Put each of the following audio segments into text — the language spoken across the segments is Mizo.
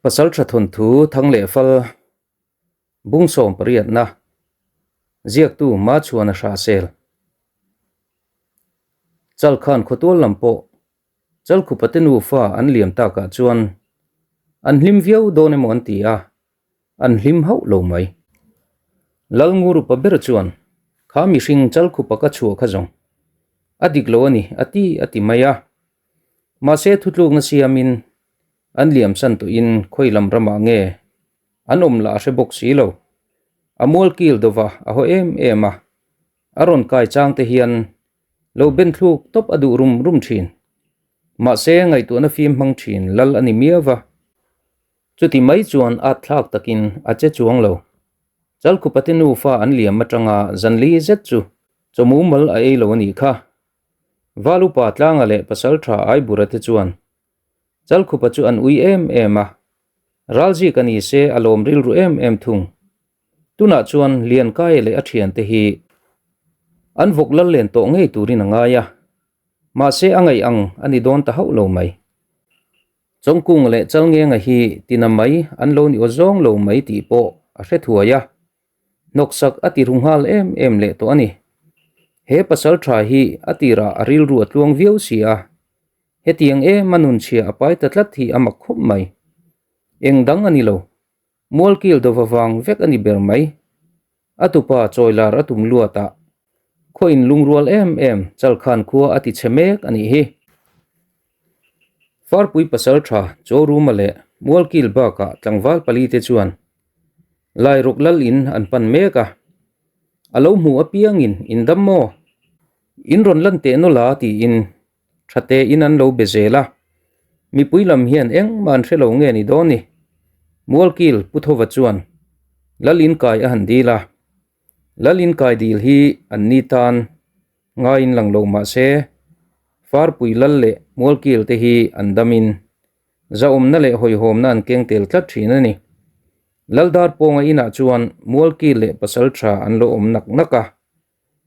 Pasaltha thawnthu thang leh fal bung sawm pariatna ziaktu Machhuana Hrahsel Chalkhan khawtual lam pawh Chalkhupa te nufa an liam takah chuan an hlim viau dawn emaw an ti a, an hlim hauh lo mai. Lalngurupa ber chuan kha mihring Chalkhupa ka chhuah kha zawng a dik lo a ni a ti a ti mai a. Mahse thutlukna siamin An liam san tawhin khawi lam ramah nge an awm lah a hre bawk si lo. A mual kil dova a haw em em a, a rawn kai chang te hian lo ben thluk tawp a duh rum rum thin. Mahse ngaihtuahna fim hmang thin lal a ni miau va. Chuti mai chuan at thlak takin a che chuang lo. Chalkhupate nufa an liam atanga zanli zet chu chawmu mal a ei lo a nih kha. Valupa Tlanga leh Pasaltha Aibura te chuan Chalkhupa chu an ui em em a, Ralzi ka ni se a lawm rilru em em thung. Tunah chuan Liankaia leh a thiante hi an vawk lal len tawh ngei turin a ngai a, mahse a ngaih ang a ni dawn ta hauh lo mai. Chawngkung leh Chalngenga hi tina mai an lo ni aw zawng lo mai tih pawh a hre thuai a, hnawksak a ti ru nghal em em leh tawh a ni. He pasal tha hi a tirah a rilru a tluang viau si a, Hetiang em a nunchhia a pai ta tlat hi a mak khawp mai. Eng dang a ni lo. Mualkil dova vang vek a ni ber mai. A tupa chawilar a tum luat a, khaw in lungrual em em Chalkhan khua a ti chhe mek a nih hi. Farpui pasal tha Chawruma leh Mualkil bakah tlangval pali te chuan Lairuk lal in an pan mek a. A lo hmu apiangin in dam maw? In rawn lan teh nawla tiin Tha tein an lo be zel a, mipui lam hian engmah an hre lo nge ni dawn ni? Mualkil Pu Thova chuan Lal Inkai a han dil a, Lal Inkai dil hi an ni tan ngaiin lang lo mah se, Farpui Lal leh Mualkil te hi an damin zahawmna leh hawihhawmna an keng tel tlat thin a ni. Lal Darpawnga inah chuan Mualkil leh Pasaltha an lo awm nak nak a,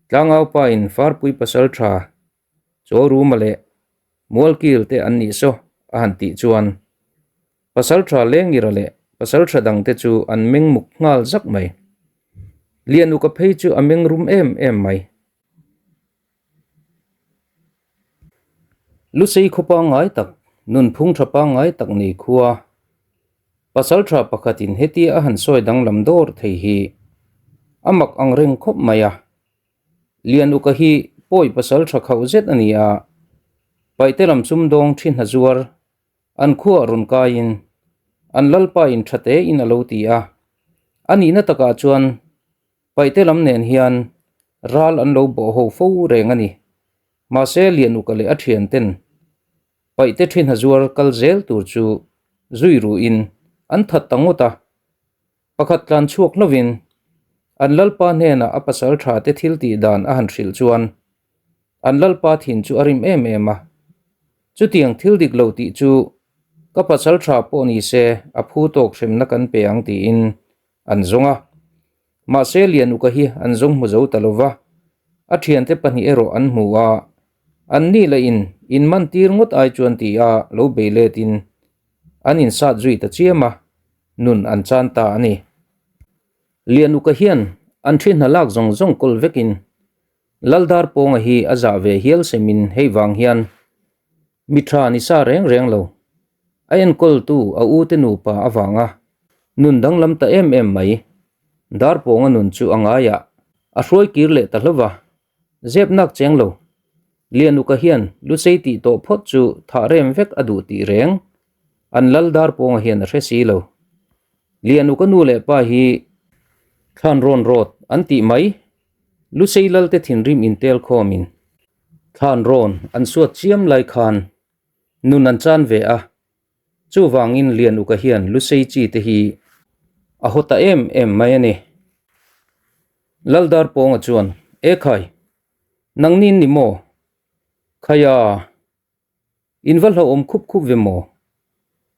Tlangaupa in Farpui Pasaltha Chaw Ruma leh Mualkil te an nih saw a han tih chuan Pasaltha Lengira leh Pasaltha dangte chu an meng muk nghal zak mai. Lianuka phei chu a meng rum em em mai. Lusei khaw pangngai tak, nunphung tha pangngai tak ni khua Pasaltha pakhatin hetia a han sawi danglam dawr thei hi a mak angreng khawp mai a. Lianuka hi pawi pasal tha khauh zet a ni a, paihte lam sumdawng thi hna zuar an khuah rawn kaiin an lalpa in tha tein a lo ti a. A nihna takah chuan paihte lam nen hian ral an lo bawh ho fo reng a ni. Mahse Lianuka leh a thian ten paihte thi hna zuar kal zel tur chu zui ruhin an that ta ngawt a. Pakhat tlan chhuak hlovin an lalpa hnenah a pasal tha te thil tih dan a han hrilh chuan an lalpa thin chu a rim em em a. Chutiang thil dik lo tih chu ka pasal tha pawh ni se a phu tawk hremna kan pe ang tiin an zawng a. Mahse Lianuka hi an zawng hmu zo ta lova, a thiante pahnih erawh an hmu a, an ni lah in in man tir ngawt ai chuan ti a lo bei let in an insat zui ta chiam a. Nun an chan ta a ni. Lianuka hian an thi hna lak zawng zawng kawl vekin Laldarpawnga hi a zah ve hial semin hei vang hian mi tha ni sa reng reng lo. A enkawltu a ute nupa avanga nun danglam ta em em mai. Darpawnga nun chu a ngaiah a hruai kir leh ta hlova, zep nak cheng lo. Lianuka hian Lusei tih tawh phawt chu thah rem vek a duh tih reng An lal dar pawnga hian a hre si lo. Lianuka nu leh pa hi thlan rawn rawt an tih mai. Lusei lalte thinrim intel khawmin thlan rawn an suat chiam lai khan nun an chan ve a. Chuvangin Lianuka hian Lusei chi te hi a haw ta em em mai a ni. Lal dar pawnga chuan, Ekhai, nangnin ni maw? Khaia! In va hlauhawm khup khup ve maw?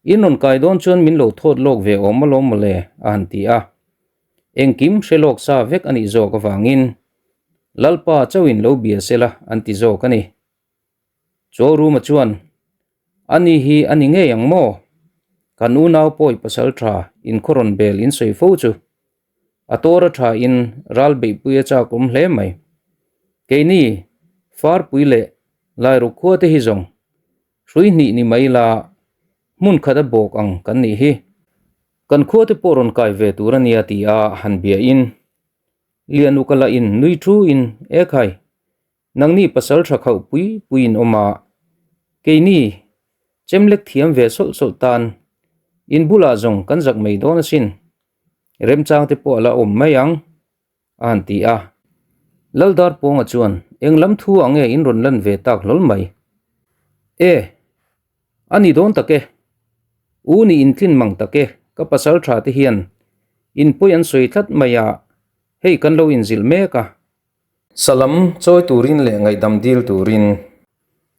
In rawn kai dawn chuan min lo thawt lawk ve awm alawm mawle a han ti a. Engkim hre lawk sa vek a nih zawk avangin Lalpa chauhin lo bia sela an ti zawk a ni. Chawruma chuan, Ani hi a ni ngei ang maw? Kan unau pawi pasal tha in khaw rawn bel in sawi fo chu a tawr a tha in ral beihpui a chak awm hle mai. Keini Farpui leh Lairuk khua te hi zawng hrui hnih ni mai la hmun khat a bawk ang kan nih hi. Kan khua te pawh rawn kai ve tur a nia ti a han bia in Lianuk a la in nui thu in e khai Nangni pasal tha khauh pui pui in awm a, keini chemlek thiam ve sawlh sawlh tan in bulah zawng kan zak mai dawn asin, remchang te pawh a la awm mai ang, a han ti a. Laldarpawnga chuan eng lam thu ah nge in rawn lan ve tak hlawl mai? E, a ni dawn tak e, u ni intlin mang tak e, ka pasal tha te hian in pawi an sawi tlat mai a, hei kan lo inzilh mek a. Salam chawi turin leh ngaihdam dil turin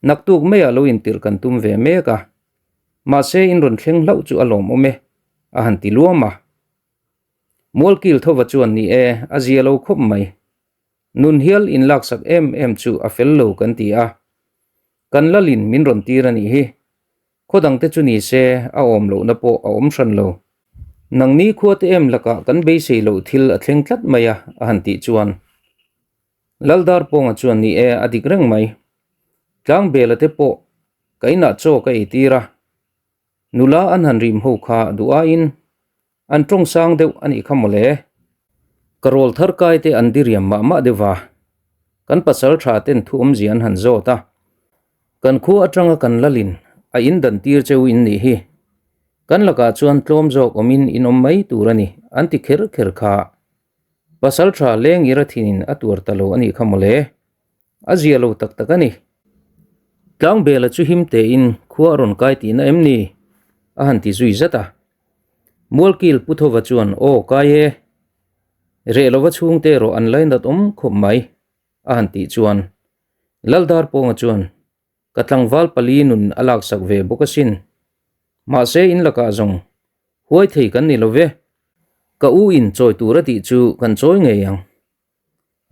naktuk maiah lo intirh kan tum ve mek a, mahse in rawn thleng hlauh chu a lawmawm e, a han ti luam a. Mualkil thova chuan ni e, a zia lo khawp mai. Nun hial in laksak em em chu a fel lo kan ti a, kan lalin min rawn tir a nih hi. Khaw dangte chu ni se a awm lohna pawh a awm hran lo. Nangni khuate em lakah kan beisei loh thil a thleng tlat mai a, a han tih chuan Laldarpawnga chuan ni e, a dik reng mai. Tlangbela te pawh ka inah chaw ka eitir a, nula an han rim ho kha duh aiin an tawng sang deuh a nih kha mawle. Ka rawl thar kai te an diriam mah mah deuh va, kan pasal tha ten thu awmzia an han zawt a. Kan khua atanga kan lalin a in dan tir cheu in nih hi. Kan lakah chuan tlawm zawk awmin in awm mai tur a ni an ti kher kher kha. Pasal tha leng ira thinin a tuar ta lo a nih kha mawle. A zia lo tak tak a ni. Tlangbela chu him tein khua a rawn kai tihna em ni? A han ti zui zat a. Mualkil Puthova chuan aw kai e. Reh lova chhungte erawh an lainat awm khawp mai a han tih chuan Laldarpawnga chuan ka tlangval pali nun a laksak ve bawk asin. Mahse in lakah zawng huai thei kan ni lo ve. Ka u in chawi tur a tih chu kan chawi ngei ang.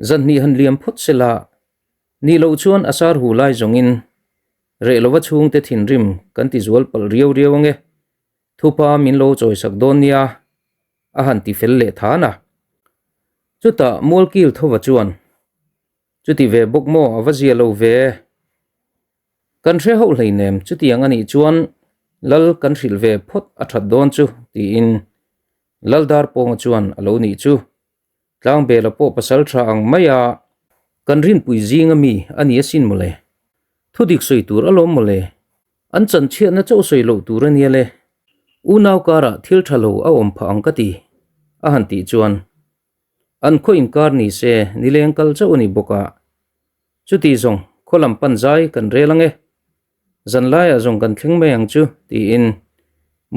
Zanhnih han liam phawt se la, nih loh chuan a sar hu lai zawngin reh lova chhungte thinrim kan ti zual palh riau riau ange, thupa min lo chawisak dawn nia a han ti fel leh than a. Chutah Mualkil thova chuan, Chuti ve bawk maw a va zia lo ve? Kan hre hauh hleinem chutiang a nih chuan Lal kan hrilh ve phawt a that dawn chu tiin Laldarpawnga chuan a lo nih chu. Tlangbela pawh pasal tha ang mai a, kan rinpui zinga mi a ni asin mawle. Thudik sawi tur alawm mawle. An chanchhiatna chauh sawi loh tur a nia le. Unau karah thil tha lo a awm phah ang ka ti, a han tih chuan an khaw inkar ni se nileng kal chauh a ni bawk a. Chuti zawng khaw lam pan zai kan rel ang e. Zanlaiah zawng kan thleng mai ang chu, tiin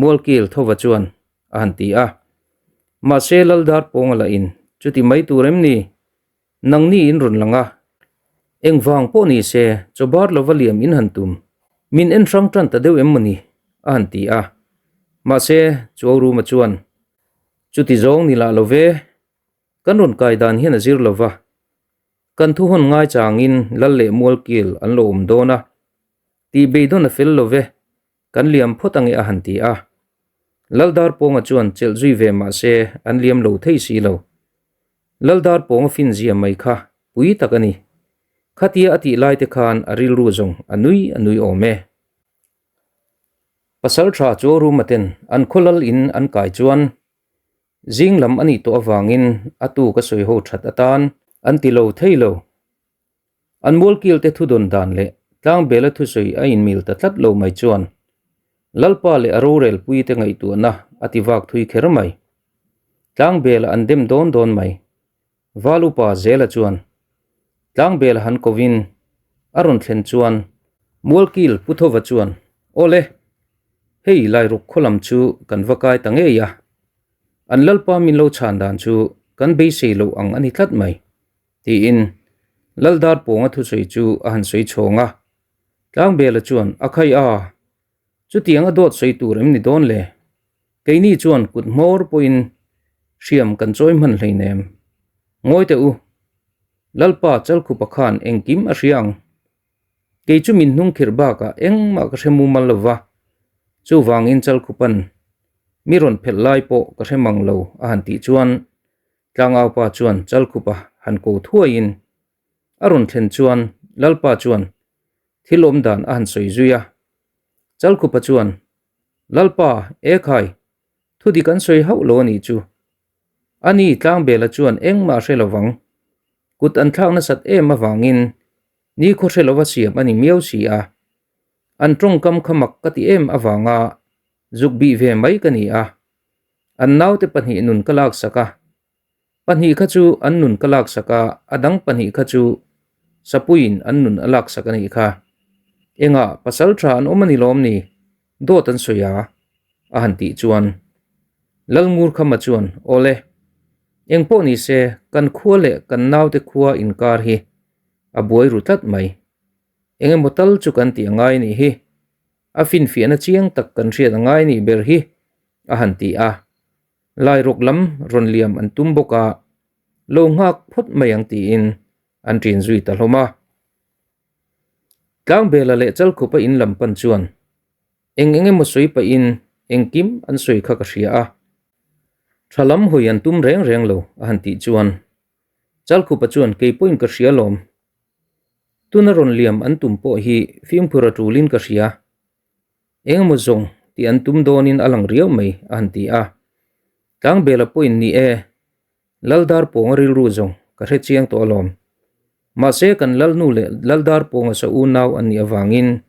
Mualkil Thova chuan a han ti a. Mahse Laldarpawnga lah in chuti mai tur em ni? Nangni in rawn lang a. Engvang pawh ni se chawbar lova liam in han tum. Min en hrang tan ta deuh em maw ni? a han ti a. Mahse Chuauruma chuan, Chuti zawng ni lah lo ve, kan rawn kai dan hian a zir lo va. Kan thu hawn ngai changin Lal leh Mualkil an lo awm dawn a, tih beidawn a fel lo ve, kan liam phawt ange a han ti a. Laldarpawnga chuan chelh zui ve mah se an liam lo thei si lo. Laldarpawnga fin zia mai kha pui tak a ni. Khatia a tih lai te khan a rilru zawng a nui a nui awm e. Pasal tha Chuaruma ten an khaw lal in an kai chuan Zing lam a nih tawh avangin a tu ka sawi ho that atan an ti lo thei lo. An mualkil te thudawn dan leh tlangbela thusawi a inmil ta tlat lo mai chuan Lalpa leh a rorelpui te ngaihtuahna a ti vak thui kher mai. Tlangbela an dem dawn dawn mai. Val upa Zela chuan tlangbela han kovin a rawn thlen chuan Mualkil Puthova chuan, Awle, hei Lairuk khaw lam chu kan va kai ta ngei a, an Lalpa min lo chhan dan chu kan beisei loh ang a ni tlat mai, tiin Laldarpawnga thusawi chu a han sawi chhawng a. Tlangbela chuan, A khai a, chutiang a dawt sawi tur em ni dawn le? Keini chuan kut hmawr pawhin hriam kan chawi hman hleinem. Ngawi teh u, Lalpa Chalkhupa khan engkim a hria ang. Kei chu min hnung khirh bakah engmah ka hre mumal lo va, chuvangin Chalkhupan. Mi rawn phelh lai pawh ka hre mang lo a han tih chuan Tlangaupa chuan Chalkhupa han ko thuaiin a rawn thlen chuan Lalpa chuan thil awm dan a han sawi zui a. Chalkhupa chuan, Lalpa, ekhai, thu dik an sawi hauh lo a nih chu. Ani Tlangbela chuan engmah a hre lovang. Kut an thlak nasat em avangin ni khaw hre lova siam a ni miau si a. An tawngkam kha mak ka ti em avanga zuk bih ve mai ka ni a. An naute pahnih nun ka laksak a. Pahnih kha chu an nun ka laksak a, a dang pahnih kha chu Sapuiin an nun a laksak a nih kha. Engah pasal tha an awm a ni lawm ni? Dawt an sawi a, a han tih chuan Lalngurkhama chuan, Awle, eng pawh ni se kan khua leh kan naute khua inkar hi a buai ru tlat mai. Eng emaw tal chu kan tih a ngai nih hi. A finfiahna chiang tak kan hriat a ngai nih ber hi, a han ti a. Lairawk lam rawn liam an tum bawk a, lo nghak phawt mai ang tiin an ṭin zui ta hlawm a. Tlangbela leh Chalkhupa in lam pan chuan eng eng emaw sawi pahin engkim an sawi kha ka hria a, tha lam hawi an tum reng reng lo a han tih chuan Chalkhupa chuan kei pawhin ka hria lawm, tuna rawn liam an tum pawh hi fimkhur a tulin ka hria, eng emaw zawng tih an tum dawnin a lang riau mai a han ti a. Tlangbela pawhin ni e, Laldar pawnga rilru zawng ka hre chiang tawh alawm. Mahse kan Lalnu leh Laldar pawnga sa unau an nih avangin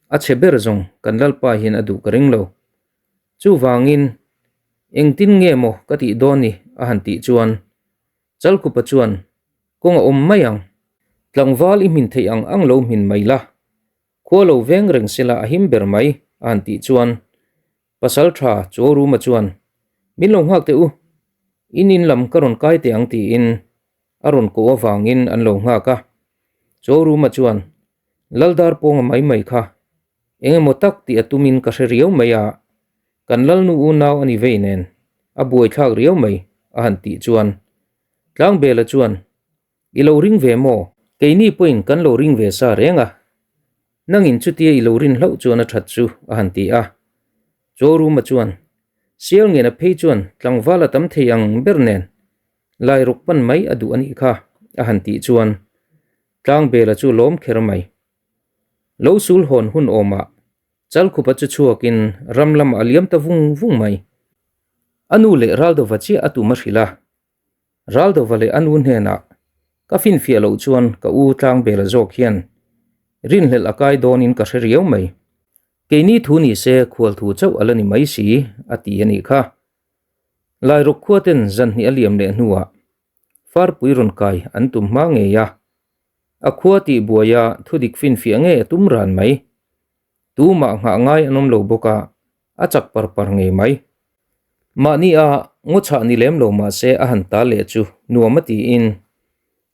a chhe ber zawng kan Lalpa hian a duh ka ring lo. Chuvangin engtin nge maw ka tih dawn ni a han tih chuan Chalkhupa chuan kawng a awm mai ang. Tlangval i hmin theih ang ang lo hmin mai la, khua lo veng reng sela a him ber mai a han tih chuan Pasal tha Chawruma chuan, Min lo nghak teh u, in in lam ka rawn kai teh ang tiin a rawn koh avangin an lo nghak a. Chawruma chuan, Laldar pawnga mai mai kha eng emaw tak tih a tumin ka hre riau mai a, kan Lalnu unau a ni vei nen a buaithlak riau mai a han tih chuan Tlangbela chuan, I lo ring ve maw? Keini pawhin kan lo ring ve sa reng a, nangin chutia i lo rin hlauh chuan a that chu a han ti a. Chawruma chuan, Sial ngena phei chuan tlangval a tam thei ang ber nen lairuk pan mai a duh a nih kha a han tih chuan Tlangbela chu lawm kher mai. Lo sul hawn hun awmah Chalkhupa chu chhuakin ram lamah a liam ta vung vung mai. A nu leh Raldova chiah a tum a hrilh a, Raldova leh a nu hnenah, Ka finfiah loh chuan ka u Tlangbela zawk hian rinhlelh a kai dawnin ka hre riau mai. Keini thu ni se khual thu chauh a la ni mai si, a ti a nih kha. Lairuk khua ten zan hnih a liam leh hnuah Farpui rawn kai an tum hma ngei a, a khua tih buaia thudik finfiah ngei a tum ran mai. Tumah nghah ngai an awm lo bawk a, a chak par par ngei mai. Mahni a ngaw chhah ni lem lo mah se a han ta leh chu nuam a tiin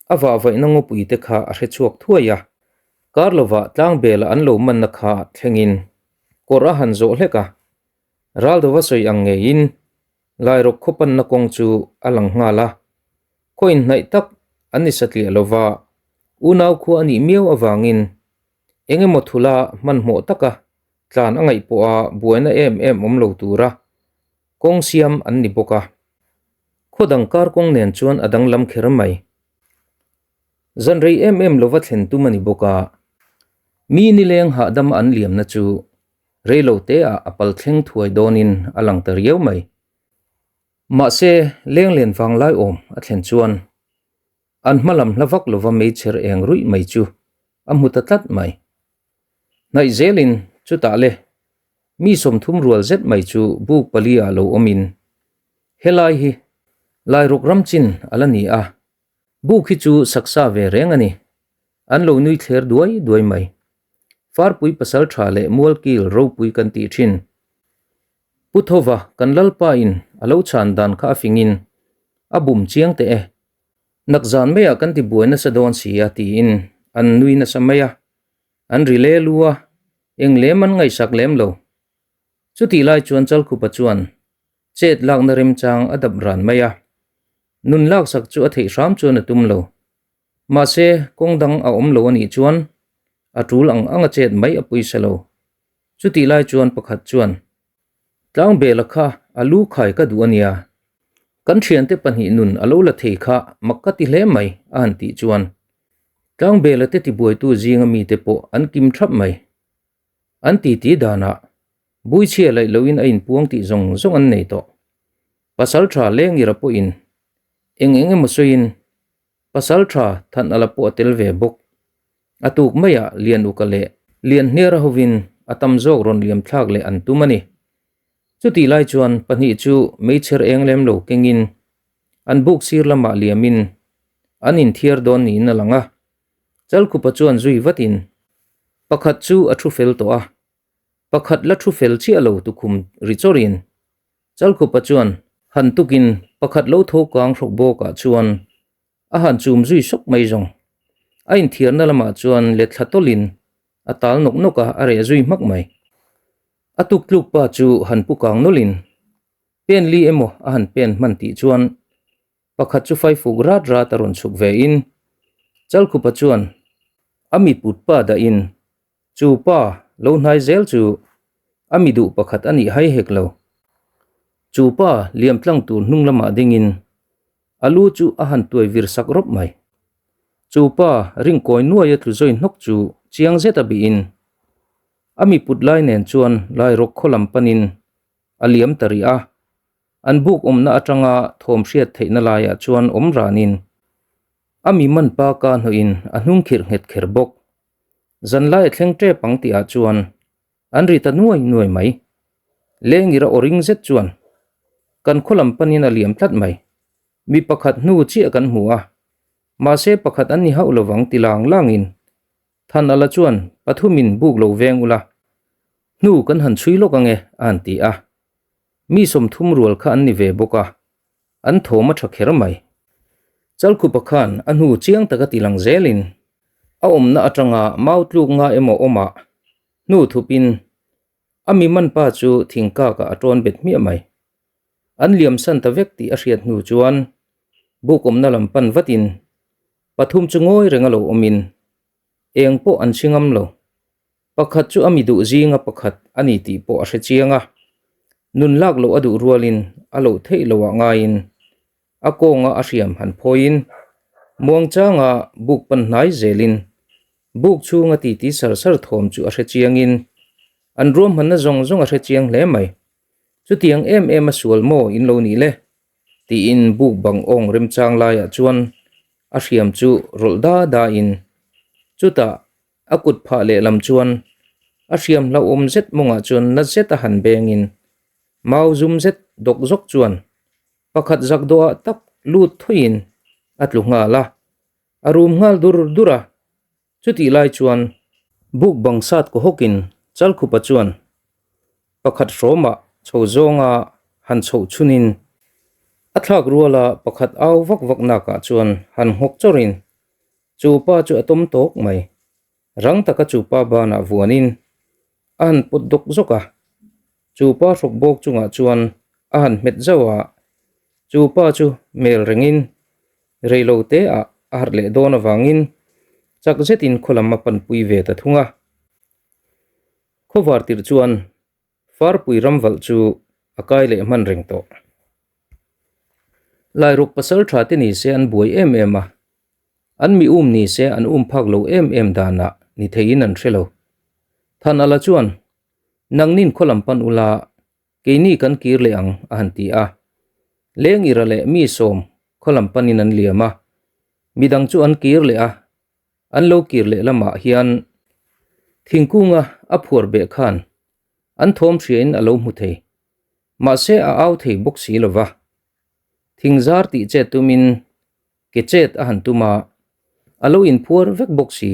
a vahvaihna ngawpui te kha a hre chhuak thuai a. Kar lovah tlangbela an lo manna kha thlengin kawr a han zawh hlek a, Raldova sawi ang ngeiin Lairawk khaw panna kawng chu a lang nghal a, khaw inhnaih tak an ni satliah lova unau khua a nih miau avangin Eng emaw thula hmanhmawh taka tlan a ngaih pawha buaina em em awm lo tura kawng siam an ni bawk a. Khaw dang kar kawng nen chuan a danglam kher mai. Zan rei em em lova thlen tum a ni bawk a. Mi nileng hahdama an liamna chu rei lo teah a pal thleng thuai dawnin a lang ta riau mai. Mahse, lenglen vanglai awm a thlen chuan An hma lam hla vak lova meichher eng ruih mai chu a hmu ta tlat mai. Hnaih zelin chutah le mi 30 rual zet mai chu buk pali ah lo awmin helai hi Lairuk ram chin a la ni a, buk hi chu saksa ve reng a ni, an lo nui thler duai duai mai. Farpui pasal tha leh mualkil ropui kan tih thin. Pu Thova kan Lalpa in a lo chhan dan kha a fingin a bum chiang teh e. Nak zan maiah kan ti buai nasa dawn si a tiin an nui nasa mai a, an ri le lu a, eng lem an ngaihsak lem lo. Chutih lai chuan Chalkhupa chuan chet lakna remchang a dap ran mai a, nun laksak chu a theih hram chuan a tum lo. Mahse, kawng dang a awm lo a nih chuan a tul ang ang a chet mai a pawisa lo. Chutih lai chuan pakhat chuan. Tlangbela kha a lu khai ka duh a nia. Kan thiante pahnih nun a lo la thei kha mak ka ti hle mai, a han tih chuan Tlangbela te tibuaitu zinga mite pawh an kim thap mai. An titi danah Buichhia laih loin a inpuang tih zawng zawng an nei tawh. Pasaltha Lengira pawhin eng eng emaw sawiin Pasaltha Thanala pawh a tel ve bawk. A tuk maiah Lianuka leh Lianhniara hovin a tam zawk rawn liam thlak leh an tum a ni. Chutih lai chuan pahnih chu meichher eng lem lo kengin an buk sir lamah liamin an inthiar dawn niin a lang a. Chalkhupa chuan zui vatin pakhat chu a thu fel tawh a, Pakhat la thu fel chiah lo tukhum ri chawrin Chalkhupa chuan han tukin pakhat lo tho kang hrawk bawkah chuan a han chum zui sawk mai zawng. A inthiarna lamah chuan let thla tawlhin a tal nawk nawk a, a reh zui hmak mai. A tuktluk pa chu han pu kang nawlhin pen li emaw a han pen hman tih chuan Pakhat chu faifuk rat rat a rawn chhuk ve in Chalkhupa chuan a mi put pa dah in chu pa lo hnai zel chu a mi duh pakhat a nih hai hek lo. Chu pa liam tlang tur hnung lamah ding in a lu chu a han tuai vir sak rawp mai. Chu pa ringkawi nuai a tlu zawi hnawk chu chiang zet a bih in a mi put lai nen chuan lai rawk khaw lam pan in a liam ta rih a. An buk awmna atanga thawm hriat theihna laiah chuan awm ranin a mi man pa ka hnawhin a hnung khirh nghet kher bawk. Zanlai a thleng tep ang tihah chuan an ri ta nuai nuai mai. Lengira aw ring zet chuan kan khaw lam panin a liam tlat mai. Mi pakhat hnu chiah kan hmu a, mahse pakhat an ni hauh lovang ti lang langin Thanala chuan pathumin buk lo veng ula, hnu kan han chhui lawk ange a han ti a. Mi 30 rual kha an ni ve bawk a, an thawm a tha kher mai. Chalkhupa khan a hnu chiang taka ti lang zelin a awmna atanga mau tluk nga emaw awmah hnu thupin a mi man pa chu thingkakah a tawn bet hmiah mai. An liam san ta vek tih a hriat hnu chuan buk awmna lam pan vatin pathum chu ngawi reng a lo awmin eng pawh an hre ngam lo. Pakhat chu a mi duh zinga pakhat a ni tih pawh a hre chiang a, nun lak loh a duh rualin a loh theih loh ah ngaiin a kawnga a hriam han phawiin muangchanga buk pan hnai zelin buk chhunga titi sar sar thawm chu a hre chiangin an ruahmanna zawng zawng a hre chiang hle mai. Chutiang em em a sual maw in lo nih le? tiin buk bang awng remchang laiah chuan a hriam chu rawlh da da in chutah A kut phah lehlam chuan a hriam hlauhawm zet mawngah chuan na zet a han bengin mau zum zet dawk zawk chuan pakhat zak dawhah tak lut thuiin a tlu nghal a, a rum nghal dur dur a. Chutih lai chuan buk bang sat kaw hawkin Chalkhupa chuan pakhat hrawmah chho zawnga han chhoh chhunin a thlak ruala pakhat au vak vak nakah chuan han nghawk chawrhin Chu pa chu a tawm tawk mai. Rang taka chu pa banah vuanin a han pawt dawk zawk a. Chu pa hrawk bawk chungah chuan a han hmet zauh a, chu pa chu mel rengin reilo te ah a harh leh dawn avangin chak zetin khaw lam a panpui ve ta thung a. Khawvar tirh chuan Farpui ramvalh chu a kai leh hman reng tawh. Lairuk pasal tha te ni se an buai em em a, an mi um ni se an um phak lo em em danah ni theiin an hre lo. Thanala chuan, Nangnin khaw lam pan ula, keini kan kir leh ang a han ti a. Lengira leh mi 10 khaw lam panin an liam a, midang chu an kir leh a, An lo kir leh lamah hian thingkunga a phuar beh khan an thawm hriain a lo hmu thei. Mahse a au thei bawk si lo va. Thing zar tih chet tumin ke chet a han tum a, a lo inphuar vek bawk si.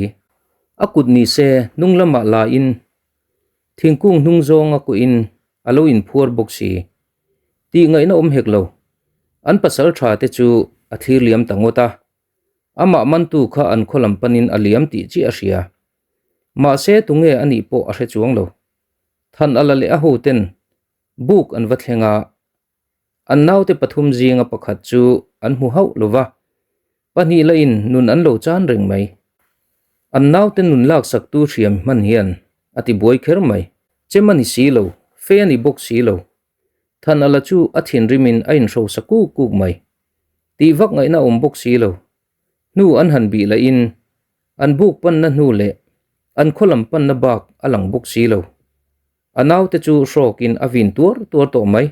A kut ni se hnung lamah lain thingkung hnung zawnga kuhin a lo inphuar bawk si. Tih ngaihna awm hek lo. An pasal tha te chu a thlir liam ta ngawt a. Amah mantu kha an khaw lam panin a liam tih chiah a hria. Mahse tunge a nih pawh a hre chuang lo. Than a la leh a hoten buk an va thleng a, an naute pathum zinga pakhat chu an hmu hauh lo va, pahnih lahin nun an lo chan reng mai. An naute nun laksaktu hriam hman hian a ti buai kher mai. Chem a ni si lo, fe a ni bawk si lo. Thanala chu a thinrimin a inhrosa kuk kuk mai. Tih vak ngaihna awm bawk si lo. Hnu an han bih lahin an buk panna hnu leh an khaw lam panna bak a lang bawk si lo. A naute chu hrawkin a vin tuar tuar tawh mai.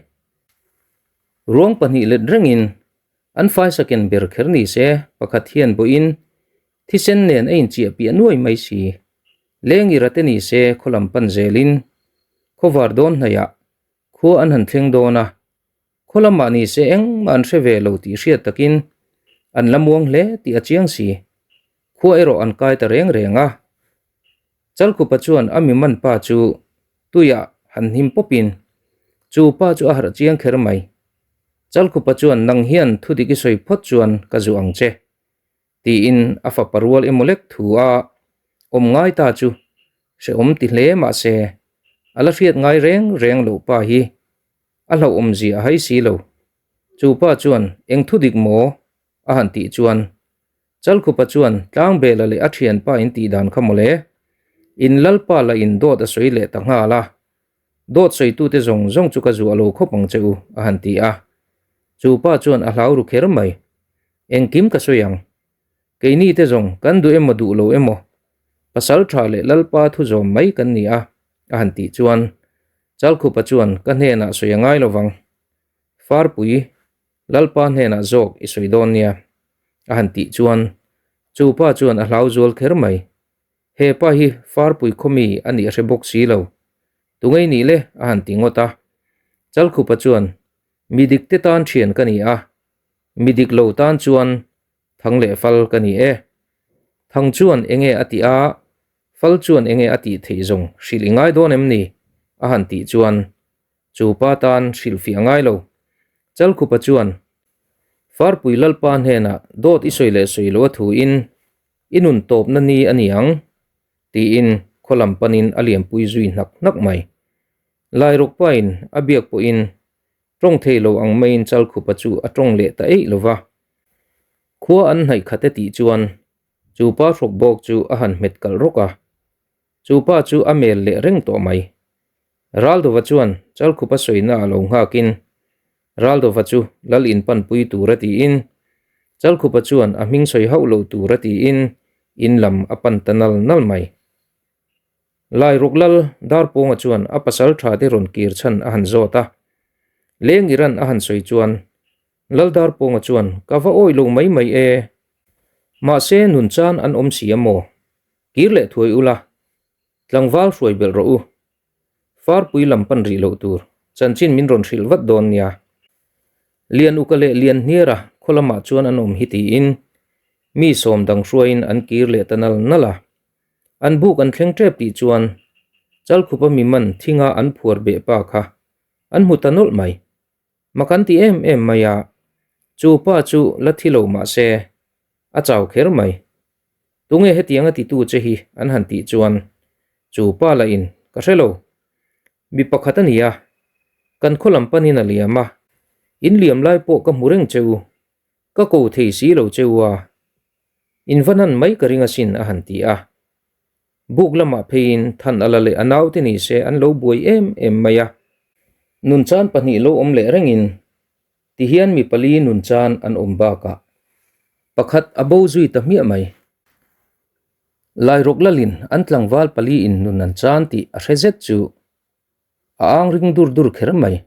Ruang pahnih let rengin an faisaken ber kher ni se pakhat hian bawhin thisen nen a inchiah piah nuai mai si. Lengira te ni se khaw lam pan zelin khawvar dawn hnaihah khua an han thleng dawn a, khaw lamah ni se engmah an hre ve lo tih hriat takin an la muang hle tih a chiang si. Khua erawh an kai ta reng reng a. Chalkhupa chuan a mi man pa chu tuiah han hnim pawpin chu pa chu a harh chiang kher mai. Chalkhupa chuan nang hian thu dik i sawi phawt chuan ka zuh ang che tiin a fapa rual emaw lek thu a awm ngai ta chu hrehawm ti hle mah se a la hriat ngai reng reng loh pa hi a hlauhawm zia a hai si lo. Chu pa chuan eng thu dik maw a han tih chuan Chalkhupa chuan Tlangbela leh a thianpa in tih dan kha mawle. In lalpa la in dawt a sawi leh ta nghal a, dawt sawitute zawng zawng chu ka zuah lo khawp ang che u a han ti a. Chu pa chuan a hlau ru kher mai. Engkim ka sawi ang. Keini te zawng kan duh emaw duh lo emaw pasal tha leh lalpa thu zawm mai kan ni a a han tih chuan Chalkhupa chuan ka hnenah sawi a ngai lovang. Farpui Lalpa hnenah zawk i sawi dawn nia, a han tih chuan chu pa chuan a hlau zual kher mai. He pa hi Farpui khawmi a nih a hre bawk si lo. Tungei nih le? a han ti ngawt a. Chalkhupa chuan, Mi dik te tan thian ka ni a, mi dik lo tan chuan thang leh fal ka ni e. Thang chuan enge a tih a, fal chuan enge a tih theih zawng hrilh i ngai dawn em ni? a han tih chuan Chu pa tan hrilhfiah ngai lo. Chalkhupa chuan, Farpui Lalpa hnenah dawt i sawi leh sawi lo a thuin i nun tawpna ni a ni ang, tiin khaw lam panin a liampui zui hnak hnak mai. Lairukpain a biak pawhin tawng thei lo ang maiin Chalkhupa chu a tawng leh ta eih lo va. Khua an hnaih khat e tih chuan chu pa hrawk bawk chu a han hmet kalh rawk a. Chu pa chu a mel leh reng tawh mai. Raldova chuan Chalkhupa sawina a lo nghakin Raldova chu lal in panpui tur a tiin Chalkhupa chuan a hming sawi hauh lo tur a tiin in lam a pan ta nal nal mai. Lairuk lal Darpawnga chuan a pasal tha te rawn kir chhan a han zawt a. Leng Iran a han sawi chuan Lal Darpawnga chuan ka va awih lo mai mai e. Mahse nun chan an awm si a maw? Kir leh thuai ula, Tlangval hruai belh rawh u. Farpui lam pan rih loh tur chanchin min rawn hrilh vat dawn nia. Lian Uka leh Lian Hniara khaw lamah chuan an awm hi tiin mi sawm dang hruaiin an kir leh ta nal nal a. An buk an thleng tep tih chuan Chalkhupa mi man thinga an phuar beh pa kha an hmu ta nawlh mai. Mak an ti em em mai a, chu pa chu la thi lo mah se a chau kher mai. Tunge hetiang a titu che hi an han tih chuan chu pa lah in ka hre lo. Mi pakhat a ni a, kan khaw lam panin a liam a, in liam lai pawh ka hmu reng che u, ka ko thei si lo che u a, in va hnan mai ka ring asin a han ti a. Buk lamah pheiin than a la leh a naute ni se an lo buai em em mai a. Nun chan pahnih lo awm leh rengin Tihian mi pali nun chan an awm bakah pakhat a bo zui ta hmiah mai. Lairuk lalin an tlangval pali in nun an chan tih a hre zet chu a ang ring dur dur kher mai.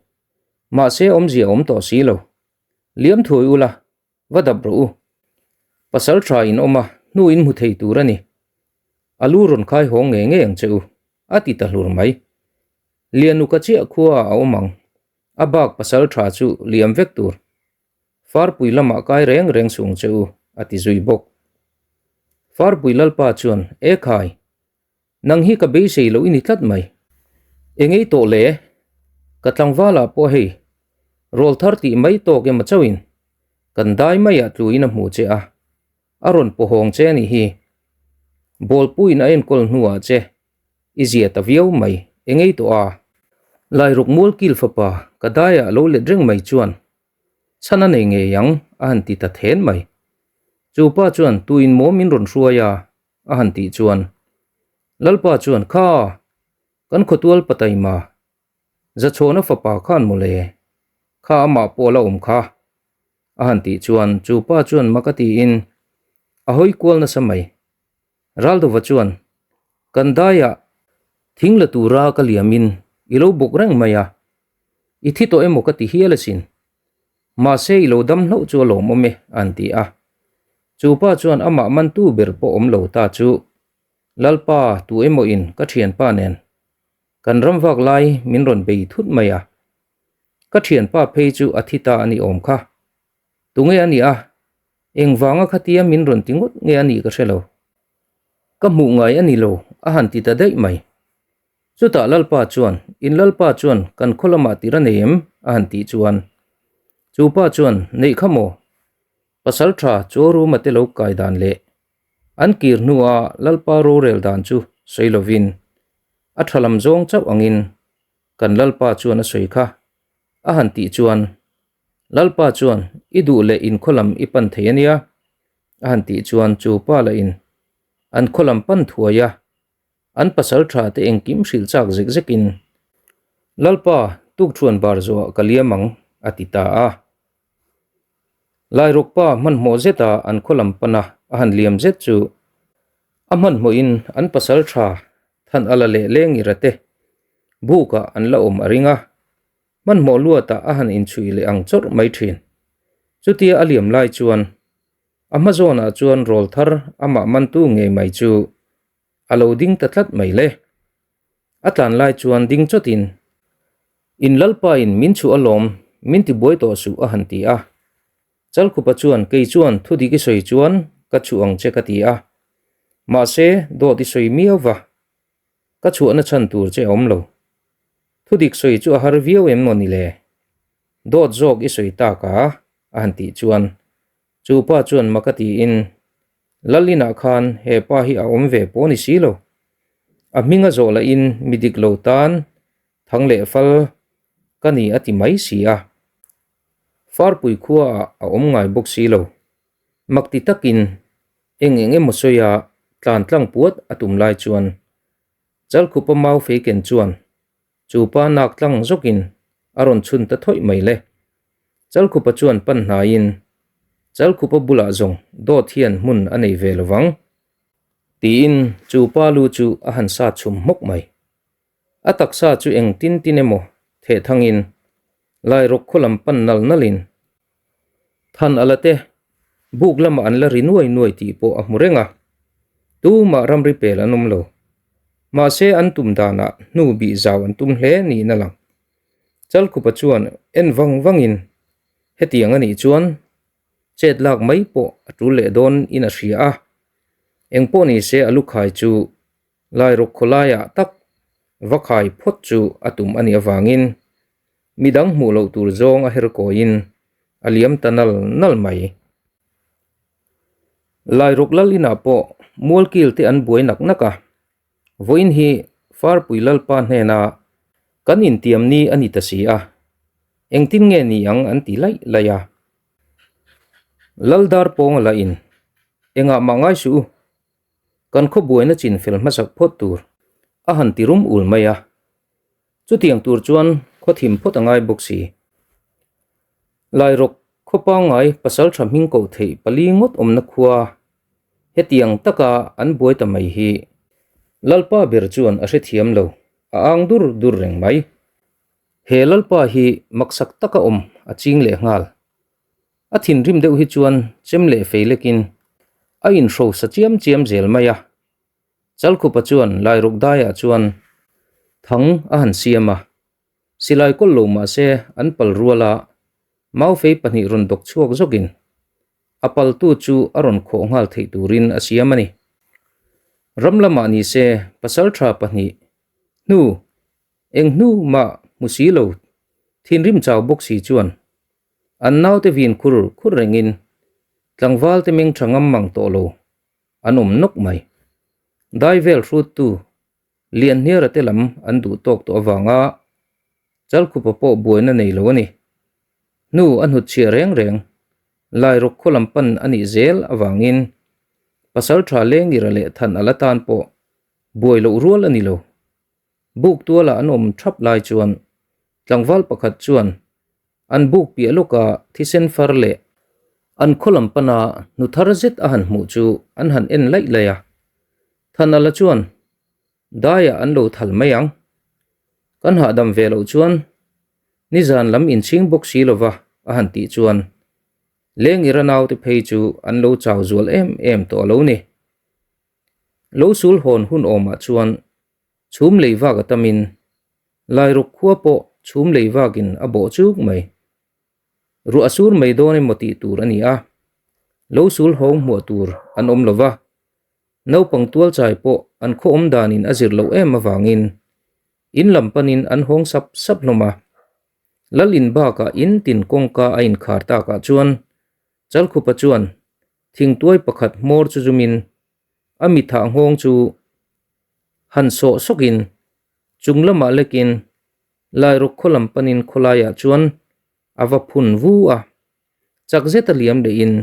Mahse awmzia awm tawh si lo. Liam thuai ula, va dap rawh u. Pasal tha in awm a, hnu in hmu thei tur a ni. A lu rawn khai hawng ngei ngei ang che u, a ti ta hlur mai. Lianuka chiah khua ah a awm ang. A bak pasal tha chu liam vek tur. Farpui lamah kai reng reng sung che u, a ti zui bawk. Farpui Lalpa chuan, E khai, nang hi ka beisei loh i ni tlat mai. Engei tawh le? Ka tlangvalah pawh hei, rawl thar tih mai tawk emaw chauhin kan dai maiah tluin a hmu che a, a rawn pawhawng che a nih hi. Bawlpuiin a enkawl hnuah che I zia ta viau mai, engei tawh a? Lairuk mual kil fapa ka daiah lo let reng mai chuan chhan a nei ngei ang a han ti ta then mai. Chu pa chuan tuin maw min rawn hruai a a han tih chuan Lalpa chuan kha kan khawtual pataima Zachhawna fapa khan mawle. Kha amah pawh la awm kha. A han tih chuan chu pa chuan mak a tiin a hawi kual nasa mai. Raldova chuan, Kan daiah thing la tura ka liamin i lo bawk reng mai a, i thi tawh emaw ka ti hial asin. Mahse i lo dam hlauh chu a lawmawm e, a han ti a. Chu pa chuan amah mantu ber pawh awm lo ta chu, Lalpa tu emaw in ka thianpa nen kan ram vak lai min rawn bei thut mai a, ka thianpa phei chu a thi ta a ni awm kha. Tunge a nih a? Engvanga khatia min rawn ti ngawt nge a nih ka hre lo. Ka hmuh ngai a ni lo, a han ti ta daih mai. Chutah Lalpa chuan, In Lalpa chuan kan khaw lamah tir a nei em? a han tih chuan, Chu pa chuan, Neih kha maw? Pasal tha Chuaruma te lo kai dan leh an kir hnua Lalpa rorel dan chu sawi lovin, a tha lam zawng chauh angin kan Lalpa chuan a sawi kha, a han tih chuan, Lalpa chuan, I duh leh in khaw lam i pan thei a nia, a han tih chuan chu pa lah in an khaw lam pan thuai a, an pasal tha te engkim hrilh chak zek zek in, Lalpa, tukṭhuan bar zawhah ka liam ang, a ti ta a. Lairawkpa hmanhmawh zet a an khaw lam pan a a han liam zet chu a hmanhmawh in an pasal tha than a la leh leng ira te buk ah an la awm a ring a. Hmanhmawh luatah a han inchhuih leh ang chawrh mai thin. Chutia a liam lai chuan a hma zawnah chuan rawl thar amah mantu ngei mai chu a lo ding ta tlat mai le. A tlan lai chuan ding chawtin, In Lalpain min chhuah alawm, min tibuai tawh suh a han ti a. Chalkhupa chuan kei chuan thu dik i sawi chuan ka chhuah ang che ka ti a. Mahse, dawt i sawi miau va. Ka chhuahna chhan tur che a awm lo. Thudik sawi chu a har viau em maw ni le? Dawt zawk i sawi tak a, a han tih chuan chu pa chuan mak a tiin, Lal inah khan he pa hi a awm ve pawh ni si lo. A hming a zawh lahin mi dik lo tan thang leh fal ka ni a ti mai si a. Farpui khuaah a awm ngai bawk si lo. Mak ti takin eng eng emaw sawia tlan tlang puat a tum lai chuan Chalkhupa mau fei ken chuan chu pa nak tlang zawkin a rawn chhun ta thawih mai le. Chalkhupa chuan pan hnaiin Chalkhupa bulah zawng dawt hian hmun a nei ve lovang tiin chu pa lu chu a han sa chhum hmawk mai. A taksa chu eng tin tin emaw theh thangin Lairawk khaw lam pan nal nalin Than a la te, buk lamah an la ri nuai nuai tih pawh a hmu reng a, tumah ramri pel an awm lo. Mahse an tum danah hnu bih zau an tum hle niin a lang. Chalkhupa chuan en vang vangin hetiang a nih chuan chet lak mai pawh a tul leh dawn in a hria a, engpawh ni se a lukhai chu Lairawk khawlaiah tak va khai phawt chu a tum a nih avangin midang hmuh loh tur zawng a her kawiin a liam ta nal nal mai. Lairawk lal inah pawh mualkil te an buai nak nak a, vawiin hi Farpui Lalpa hnena kan intiam ni a ni ta si a, engtin nge ni ang an ti laih laih a. Lal dar pawnga lah in engah mah ngai suh u, Kan khaw buaina chin fel hmasak phawt tur a han ti rum ul mai a, chutiang tur chuan khaw thim phawt a ngai bawk si. Lairawk khaw pangngai pasal tha hming koh theih pali ngawt awmna khua hetiang taka an buai ta mai hi Lalpa ber chuan a hrethiam lo, a ang dur dur reng mai. He Lalpa hi maksak taka awm a ching leh nghal. A thinrim deuh hi chuan chem leh fei lekin a inhro sa chiam chiam zel mai a. Chalkhupa chuan Lairuk daiah chuan thang a han siam a, silai kawlh lo mah se an pal rual a, maufei pahnih rawn dawk chhuak zawkin a paltu chu a rawn khawh nghal theih turin a siam a ni. Ram lamah ni se pasaltha pahnih hnu eng hnu mah hmu si lo thinrim chau bawk si chuan An naute vin khur khur rengin tlangval te meng tha ngam mang tawh lo an awm nawk mai. Dai vel hruttu Lianhniara te lam an duh tawk tawh avanga Chalkhupa pawh buaina nei lo a ni. Hnu a hnutchhiah reng reng Lairawk khaw lam pan a nih zel avangin Pasaltha Lengira leh Than ala tan pawh buai loh rual a ni lo. Buk tuala an awm thap lai chuan tlangval pakhat chuan. An buk piah lawka thisen far leh an khaw lam pana hnu thar zet a han hmuh chu an han en laih laih a. Thanala chuan daiah an lo thal mai ang. Kan hahdam ve loh chuan nizan lam inchhing bawk si lova a han tih chuan Lengira naute phei chu an lo chau zual em em tawh a lo ni. Lo sul hawn hun awmah chuan chhum lei vak a tamin Lairuk khua pawh chhum lei vakin a bawh chuk mai. Ruah a sur mai dawn emaw tih tur a ni a, lo sul hawng hmuah tur an awm lo va, naupang tual chai pawh an khaw awm danin a zir loh em avangin in lam panin an hawng sap sap hlawm a. Lal in bakah in tin kawngka a inkhar takah chuan Chalkhupa chuan thingtuai pakhat hmawr chu zumin a mithah nghawng chu han sawh sawkin chung lamah lekin Lairuk khaw lam panin khawlaiah chuan a va phun vu a. Chak zeta liam lehin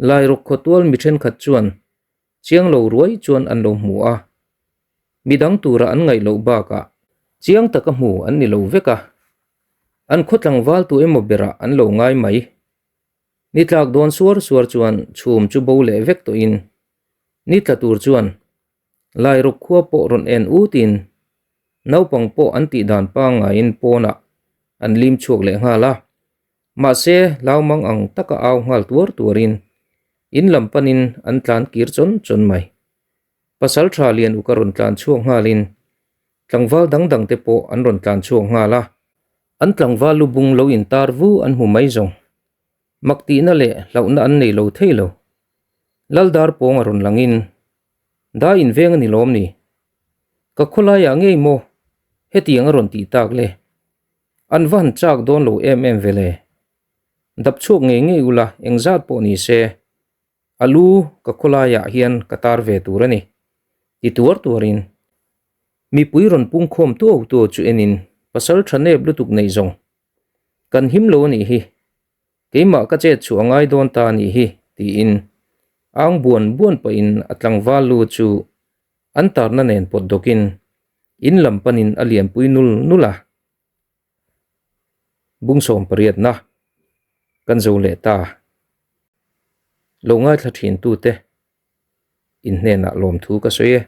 Lairuk khaw tual mi thenkhat chuan chiang lo ruai chuan an lo hmu a. Midang tura an ngaih loh bakah chiang taka hmu an ni lo vek a. An khaw tlangval tu emaw berah an lo ngai mai. Ni tlak dawn suar suar chuan chhum chu bo leh vek tawhin ni tla tur chuan Lairuk khua pawh rawn en utin naupang pawh an tih dan pangngaiin pawnah an lim chhuak leh nghal a. Mahse, Laumang ang taka au nghal tuar tuarin in lam panin an tlan kir chawn chawn mai. Pasal tha lian uk a rawn tlan chhuak nghalin tlangval dang dang te pawh an rawn tlan chhuak nghal a. An tlangval lu bung lo intar vu an hmu mai zawng. Mak tihna leh hlauhna an nei lo thei lo. Laldar pawng a rawn langin, Da inveng a ni lawm ni? Ka khawlaiah ngei maw hetiang a rawn tih tak le? An va han chak dawn lo em em ve le. Dap chhuak ngei ngei ula engzat pawh ni se, a lu ka khawlaiah hian ka tar ve tur a ni, ti tuar tuarin mipui rawn pungkhawm tuau tuau chu enin pasal tha nep lutuk nei zawng kan him lo a nih hi. Keimah ka chet chhuah a ngai dawn ta a nih hi, tiin ang buan buan pahin a tlangval lu chu an tarna nen pawt dawkin in lam panin a lianpui nul nul a. Bungsawm pariatna kan zo leh ta. Lo ngaithla thin tute in hnenah lawmthu ka sawi e.